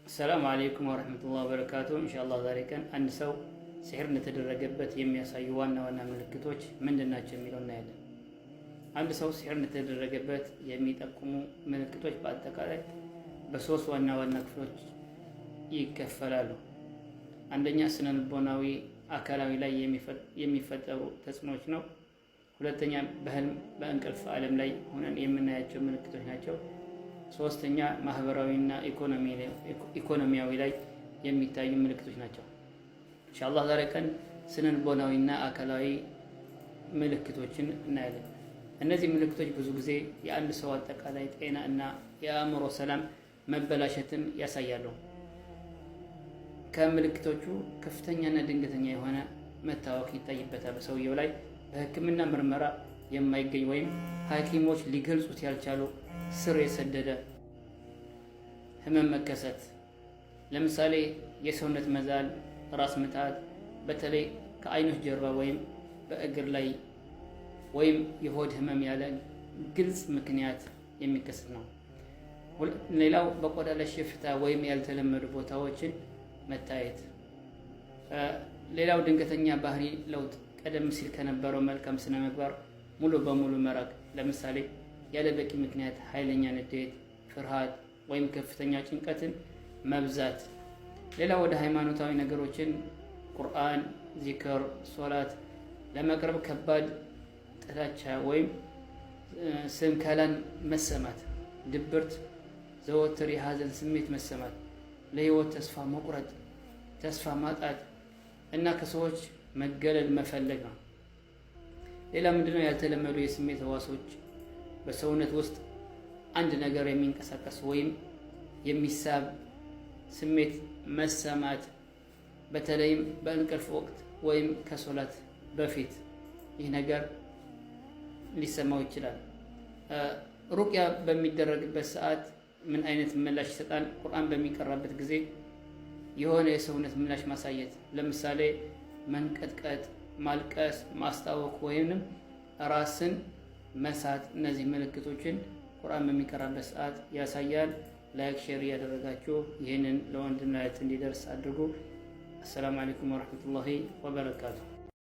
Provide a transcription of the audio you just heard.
السلام عليكم ورحمة الله وبركاته። ኢንሻአላህ ዛሬ ቀን አንድ ሰው ሲሕር እንደተደረገበት የሚያሳዩ ዋና ዋና ምልክቶች ምንድን ናቸው የሚለው እናያለን። አንድ ሰው ሲሕር እንደተደረገበት የሚጠቁሙ ምልክቶች በአጠቃላይ በሶስት ዋና ዋና ክፍሎች ይከፈላሉ። አንደኛ ስነ ልቦናዊ፣ አካላዊ ላይ የሚፈጠሩ ተጽዕኖዎች ነው። ሁለተኛ በህልም በእንቅልፍ ዓለም ላይ ሆነን የምናያቸው ምልክቶች ናቸው። ሶስተኛ ማህበራዊና ኢኮኖሚያዊ ላይ የሚታዩ ምልክቶች ናቸው። ኢንሻአላህ ዛሬ ቀን ስነ ልቦናዊና አካላዊ ምልክቶችን እናያለን። እነዚህ ምልክቶች ብዙ ጊዜ የአንድ ሰው አጠቃላይ ጤና እና የአእምሮ ሰላም መበላሸትን ያሳያሉ። ከምልክቶቹ ከፍተኛና ድንገተኛ የሆነ መታወክ ይታይበታል። በሰውየው ላይ በሕክምና ምርመራ የማይገኝ ወይም ሐኪሞች ሊገልጹት ያልቻሉ ስር የሰደደ ህመም መከሰት፣ ለምሳሌ የሰውነት መዛል፣ ራስ ምታት፣ በተለይ ከአይኖች ጀርባ ወይም በእግር ላይ ወይም የሆድ ህመም ያለ ግልጽ ምክንያት የሚከሰት ነው። ሌላው በቆዳ ላይ ሽፍታ ወይም ያልተለመዱ ቦታዎችን መታየት። ሌላው ድንገተኛ ባህሪ ለውጥ፣ ቀደም ሲል ከነበረው መልካም ስነ ምግባር ሙሉ በሙሉ መራቅ፣ ለምሳሌ ያለ በቂ ምክንያት ኃይለኛ ንዴት፣ ፍርሃት ወይም ከፍተኛ ጭንቀትን መብዛት። ሌላ ወደ ሃይማኖታዊ ነገሮችን ቁርአን፣ ዚክር፣ ሶላት ለመቅረብ ከባድ ጥላቻ ወይም ስንከላን መሰማት፣ ድብርት፣ ዘወትር የሀዘን ስሜት መሰማት፣ ለህይወት ተስፋ መቁረጥ፣ ተስፋ ማጣት እና ከሰዎች መገለል መፈለግ ነው። ሌላ ምንድነው? ያልተለመዱ የስሜት ህዋሶች በሰውነት ውስጥ አንድ ነገር የሚንቀሳቀስ ወይም የሚሳብ ስሜት መሰማት፣ በተለይም በእንቅልፍ ወቅት ወይም ከሶላት በፊት ይህ ነገር ሊሰማው ይችላል። ሩቅያ በሚደረግበት ሰዓት ምን አይነት ምላሽ ይሰጣል? ቁርአን በሚቀራበት ጊዜ የሆነ የሰውነት ምላሽ ማሳየት፣ ለምሳሌ መንቀጥቀጥ፣ ማልቀስ፣ ማስታወክ ወይንም ራስን መሳት፣ እነዚህ ምልክቶችን ቁርአን በሚቀራበት ሰዓት ያሳያል። Like፣ share እያደረጋችሁ ይህንን ለወንድም ለእህት እንዲደርስ አድርጉ። السلام عليكم ورحمة الله وبركاته።